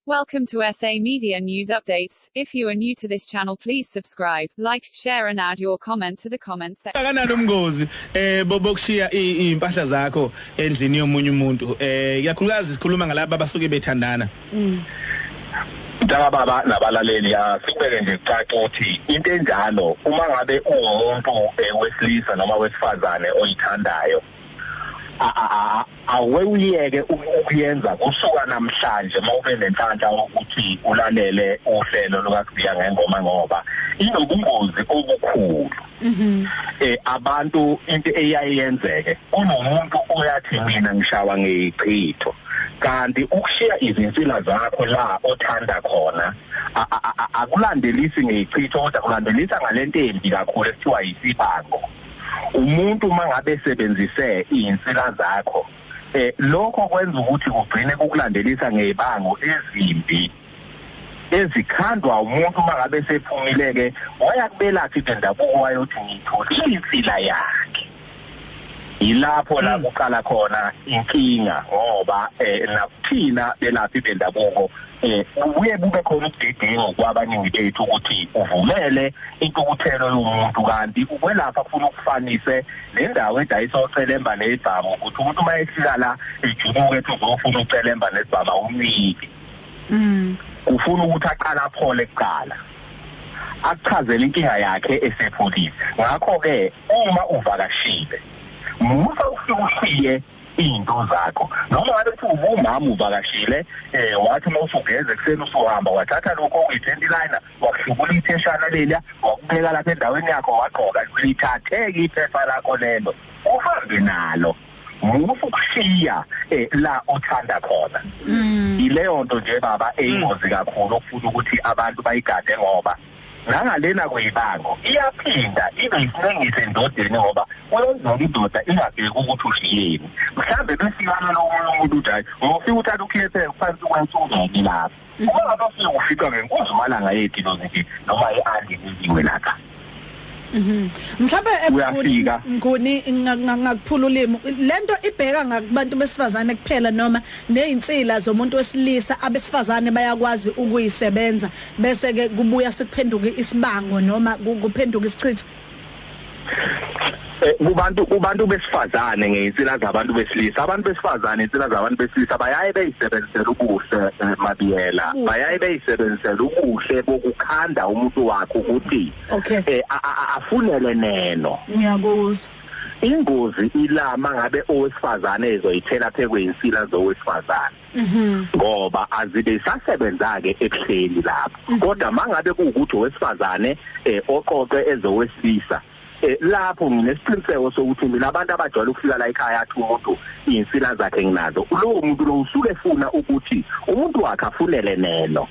Welcome to SA Media News Updates. If you are new to this channel, please subscribe, like, share and add your comment to the comment section. Akanalo umngozi bokushiya impahla zakho endlini yomunye umuntu, ikakhulukazi sikhuluma ngalabo abasuke bethandana. Mntaka baba nabalaleli, asikubeke nje kucace ukuthi into enjalo, uma ngabe uwumuntu wesilisa noma wesifazane oyithandayo, awe uyeke ukuyenza kusuka namhlanje mawube nenhlanhla ukuthi ulalele uhlelo lukaSibiya Ngengoma, ngoba inobungozi obukhulu. Abantu, into eyayenzeke, kunomuntu oyathi, "Mina ngishawa ngeyichitho," kanti ukushiya izinsila zakho la othanda khona akulandelisi ngeyichitho, kodwa kulandelisa ngalento embi kakhulu ekuthiwa isibango. Umuntu mangabe esebenzise izinsila zakho, lokho kwenza ukuthi kugcine kukulandelisa ngezibango ezimbi ezikhandwa umuntu mangabe sephumile ke waya kubelaphi bendabuko, wayothi ngitholile insila yakhe. Yilapho la kuqala khona inkinga, ngoba nakuthina belaphi bendabuko kubuye kube khona ubudedengu kwabaningi bethu ukuthi uvumele intukuthelo yomuntu, kanti ukwelapha kufuna ukufanise nendawo edayisa ocelemba nezibhamu, ukuthi umuntu uma efika la ejuluke ethi uzofuna ucelemba nesibhamu, awumniki. Kufuna ukuthi aqale aphole kuqala, akuchazele inkinga yakhe esepholile. Ngakho ke uma uvakashile, musa ufike ushiye izinto zakho, noma ngabe kuthi ubumama uvakashile, wathi uma usugeza ekuseni usuhamba, wathatha lokho okuyi-panty liner, wakuhlubula ipheshana leliya, wakubeka lapha endaweni yakho, wagqoka, lithatheke iphepha lakho lelo, uhambe nalo. Musa ukushiya la othanda khona. Ileyo nto nje, baba, eyingozi kakhulu okufuna ukuthi abantu bayigade, ngoba nangalena kuyibango iyaphinda ibe isinengiso endodeni, ngoba kuyenzeka indoda ingabheki ukuthi ushiyeni. Mhlambe besikana lo omunye umuntu uthi, hayi, ngofika uthatha ukhiyetheke phansi kwensungene lapho, uma ngabe ufike ufica ngenkunzi malanga yedilozi nje noma i-andi nikiwe lapha. Mhlawumbe Uyafika. Nguni, ngakuphula ulimi, lento ibheka ngakubantu besifazane kuphela noma nezinsila zomuntu wesilisa abesifazane bayakwazi ukuyisebenza, bese ke kubuya sekuphenduka isibango noma kuphenduka isichitho? Kubantu besifazane ngezinsila zabantu besilisa, abantu besifazane insila zabantu besilisa bayaye beyisebenzisela ubuhle, Mabiyela, bayaye beyisebenzisela ubuhle bokukhanda umuntu wakho ukuthi afunele neno. Ngiyakuzwa. Ingozi ilama ngabe owesifazane ezoyithela phekweyinsila zowesifazane, ngoba azibe isasebenza ke ebuhleni lapho. Kodwa mangabe kuwukuthi owesifazane oqoqe ezowesilisa, lapho nginesiqiniseko sokuthi mina abantu abajwayele ukufika la ekhaya athi umuntu izinsila zakhe nginazo, lowo muntu lo usuke efuna ukuthi umuntu wakhe afunele neno.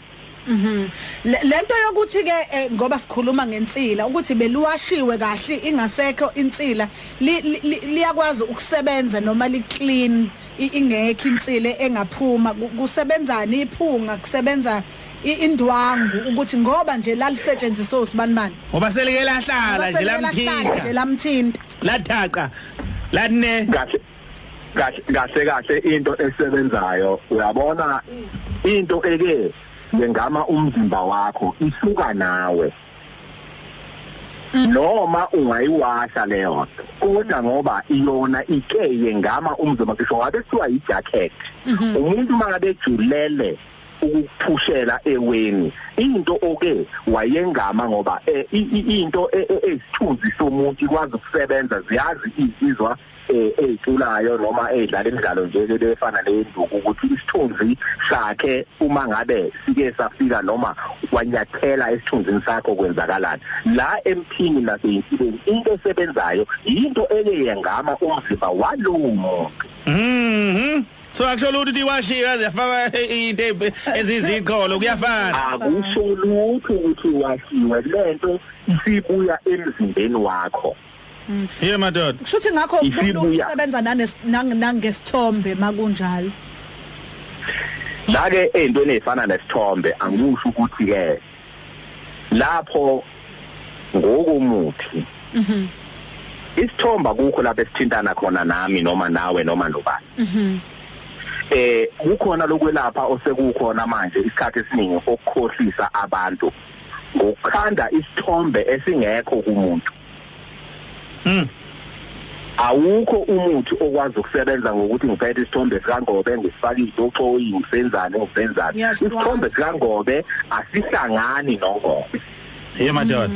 Lento yokuthi ke, ngoba sikhuluma ngensila, ukuthi beluwashiwe kahle ingasekho insila, liyakwazi ukusebenza noma li clean, ingekho insile engaphuma, kusebenzani iphunga, kusebenza indwangu, ukuthi ngoba nje lalisetshenziswa usibanibani? Ngoba selike lahlala nje lamthinta. Nje lamthinta. Lathaqa lane. Kahle kahle kahle kahle, into esebenzayo, uyabona, into eke yengama umzimba wakho isuka nawe, noma ungayiwasha leyo nto, kodwa ngoba iyona ike yengama umzimba, ngisho ngabe kuthiwa i-jacket, umuntu mangabe ejulele ukuphushela eweni into oke wayengama, ngoba into ezithunzi somuntu ikwazi ukusebenza. Ziyazi izizwa eziculayo noma ezidlala imidlalo nje lebefana nenduku ukuthi isithunzi sakhe uma ngabe sike safika noma wanyathela esithunzini sakho, kwenzakalani la emthini naseyinsileni. Into esebenzayo into eke yengama umzimba walowo muntu. So akusho lutho ukuthi iwashiwe yaze yafaka into eziziqholo, kuyafana? Akusho lutho ukuthi washiwe, lento isibuya emzimbeni wakho. Ye madoda. Kushuthi ngakho Isibuya. kusebenza nangesithombe makunjalo. La ke ey'ntweni ey'fana nesithombe, angikusho ukuthi ke lapho ngokomuthi isithomba kukho lapho esithintana khona nami noma nawe noma nobani. Kukhona lokwelapha osekukhona manje isikhathi esiningi okukhohlisa abantu ngokukhanda isithombe esingekho kumuntu. Awukho umuthi okwazi ukusebenza ngokuthi ngiphethe isithombe sikaNgobe ngisifake izoxoyi ngisenzane isithombe sikaNgobe asihlangani noNgobe. Hey madoda.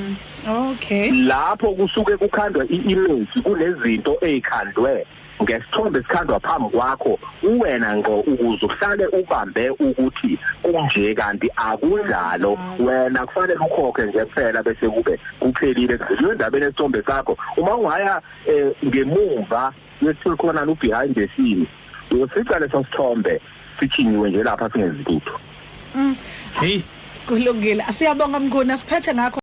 Okay. Lapho kusuke kukhandwa i-image, kunezinto ezikhandwe ngesithombe sikhandwa phambi kwakho uwena ngqo ukuze uhlale ubambe ukuthi kunje kanti akunjalo. Wena kufanele ukhokhe nje kuphela bese kube kuphelile. Kudlula endabeni esithombe sakho. Uma ungaya ngemuva yesithole khona no behind the scene, uyofica leso sithombe sichinyiwe nje lapha singezilutho. Hey, kulungile. Asiyabonga Mnguni, asiphethe ngakho.